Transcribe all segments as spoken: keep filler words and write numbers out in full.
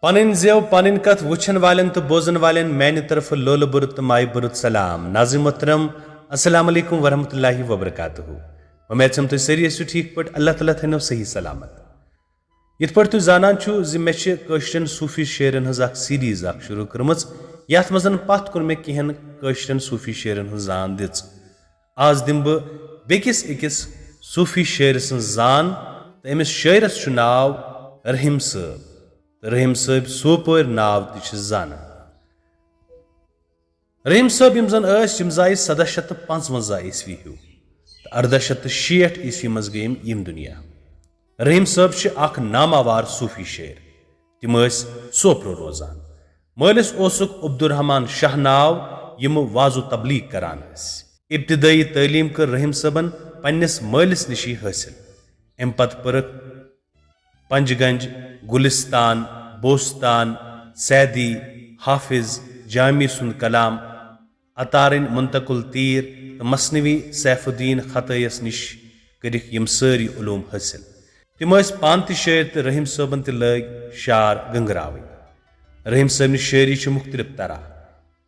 پنٕنۍ زٮ۪و، پنٕنۍ کتھ وٕچھن والٮ۪ن تہٕ بوزن والٮ۪ن میانہِ طرفہٕ لولہٕ بوٚرُت تہٕ مایہِ بوٚرُت سلام۔ ناظرین محترم، السلام علیکم ورحمۃ اللہ وبرکاتہ۔ وۄمید چھم تُہۍ سٲری ٲسِو ٹھیٖک پٲٹھۍ، اللہ تعالیٰ تھٲینو صحیح سلامت۔ یِتھ پٲٹھۍ تُہۍ زانان چھِو زِ مےٚ چھِ کٲشرٮ۪ن صوٗفی شٲعرن ہٕنٛز اکھ سیریز اکھ شروٗع کٔرمٕژ، یتھ منٛز پتھ کُن مےٚ کینٛہن کٲشرٮ۪ن صوٗفی شٲعرن ہٕنٛز زان دِژ۔ آز دِمہٕ بہٕ بیٚکِس أکِس صوٗفی شٲعرٕ سٕنٛز زان، تہٕ أمِس شٲعرس چھُ ناو رحیم صٲب، تہٕ رحیم صٲبۍ سوپورۍ ناو تہِ چھِ زانان۔ رحیم صٲب یِم زن ٲسۍ، یِم زایہِ سداہ شیٚتھ تہٕ پانٛژونٛزاہ عیسوی ہیوٗ، تہٕ ارداہ شیٚتھ تہٕ شیٹھ عیسوی منٛز گٔیِم یِم دُنیا۔ رحیم صٲب چھِ اکھ ناماوار صوٗفی شٲعر۔ تِم ٲسۍ سوپرٕ روزان۔ مٲلِس اوسُکھ عبدالرحمان شاہ ناو، یِم وعظ و تبلیغ کران ٲسۍ۔ ابتدٲیی تعلیٖم کٔر رحیم صٲبن پننِس مٲلِس نِشی حٲصِل۔ اَمہِ پتہٕ پٔرٕکھ پنجگنج، گلستان، بوستان، سعدی، حافظ، جامی سُنٛد کلام، عطارٕنۍ منتقل تیر تہٕ مثنوی سیف الدین خطائیس نِش کٔرِکھ یِم سٲری علوم حٲصِل۔ تِم ٲسۍ پانہٕ تہِ شٲعر تہٕ رحیم صٲبن تہِ لٲگۍ شعر گنگراوٕنۍ۔ رحیم صٲبنہِ شٲعری چھِ مُختلف طرح۔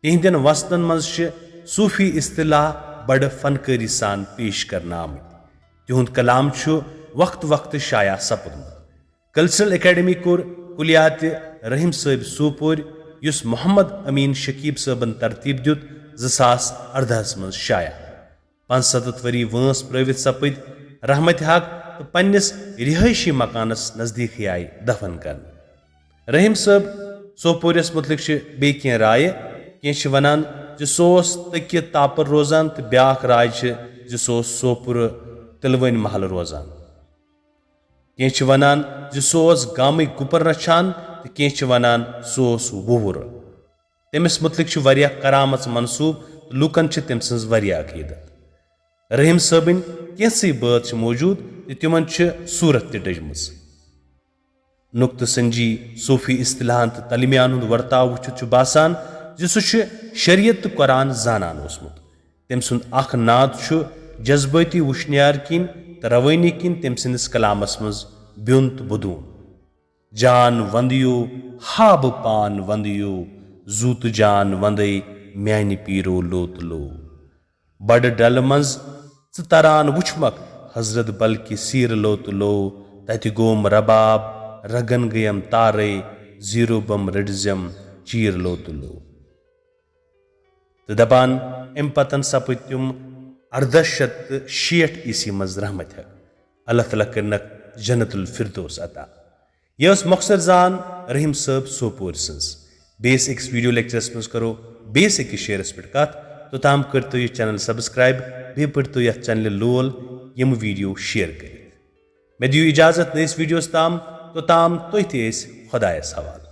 تِہنٛدٮ۪ن وسنن منٛز چھِ صوٗفی اصطلاح بڑٕ فنکٲری سان پیش کرنہٕ آمٕتۍ۔ تِہُنٛد کلام چھُ وقتہٕ وقتہٕ شایع سپُدمُت۔ کلچرل اکیڈمی کوٚر کلیات رحیم صٲبۍ سوپورۍ، یُس محمد امین شکیب صٲبن ترتیب دیُت، زٕ ساس اردہس منٛز شایع۔ پانٛژستتھ ؤری وٲنٛس پرٲوِتھ سپٕدۍ رحمت حق تہٕ پننِس رہٲیشی مکانس نزدیٖکھٕے آیہِ دفن کرنہٕ۔ رحیم صٲب سوپورِس متعلق چھِ بیٚیہِ کینٛہہ رایہِ۔ کینٛہہ چھِ ونان زِ سُہ اوس تٔکیہِ تاپر روزان، تہٕ بیٛاکھ راے چھِ زِ سُہ اوس سوپورٕ تِلوٲنۍ محل روزان۔ کینٛہہ چھِ ونان زِ سُہ اوس گامٕکۍ گُپن رچھان، تہٕ کینٛہہ چھِ ونان سُہ اوس وُوُر۔ تٔمِس مُتعلِق چھِ واریاہ کرامژ منسوٗب تہٕ لوٗکن چھِ تٔمۍ سٕنٛز واریاہ عقیدت۔ رحیم صٲبٕنۍ کینٛژھٕے بٲتھ چھِ موجود تہٕ تِمن چھِ صوٗرت تہِ ڈٔجمٕژ۔ نُقطہٕ سنجی، صوٗفی اصطلاحن تہٕ تلمیحن ہُنٛد ورتاو وٕچھِتھ چھُ باسان زِ سُہ چھُ شریعت تہٕ قرآن زانان اوسمُت۔ تٔمۍ سُنٛد اکھ نعت چھُ جذبٲتی وُشنیار کِنۍ تہٕ روٲنی کِنۍ تٔمۍ سٕنٛدِس کلامس منٛز بیوٚن تہٕ بدوٗن۔ جان وندیو، ہا بہٕ پان وندیو، زوٗ تہٕ جان وندے میانہِ پیٖرو لو تہٕ لو۔ بڑٕ ڈلہٕ منٛز ژٕ تران وُچھمکھ حضرت بلکہِ سیٖر لو تہٕ لو، تتہِ گوم رباب، رگن گٔیم تارے، زیٖرو بم رٔٹزٮ۪م چیٖر لو تہٕ لو۔ تہٕ دپان، امہِ پتن سپٕدۍ تِم اردہ شیٚتھ تہٕ شیٹھ عیسوی منٛز رحمت حق۔ اللہ تعالیٰ کٔرنکھ جنت الفردوس عطا۔ یہِ ٲس مۄخصر زان رحیم صٲب سوپور سٕنٛز۔ بیٚیِس أکِس ویڈیو لیکچرس منٛز کرو بیٚیِس أکِس شعرس پٮ۪ٹھ کتھ۔ توٚتام کٔرتو یہِ چینل سبسکرائب، بیٚیہِ پٔرتو یتھ چینلہِ لول یِم ویڈیو شیئر کٔرِتھ۔ مےٚ دِیِو اجازت نٔیِس ویڈیوس تام، توٚتام تُہۍ تہِ ٲسۍ خۄدایس حوالہٕ۔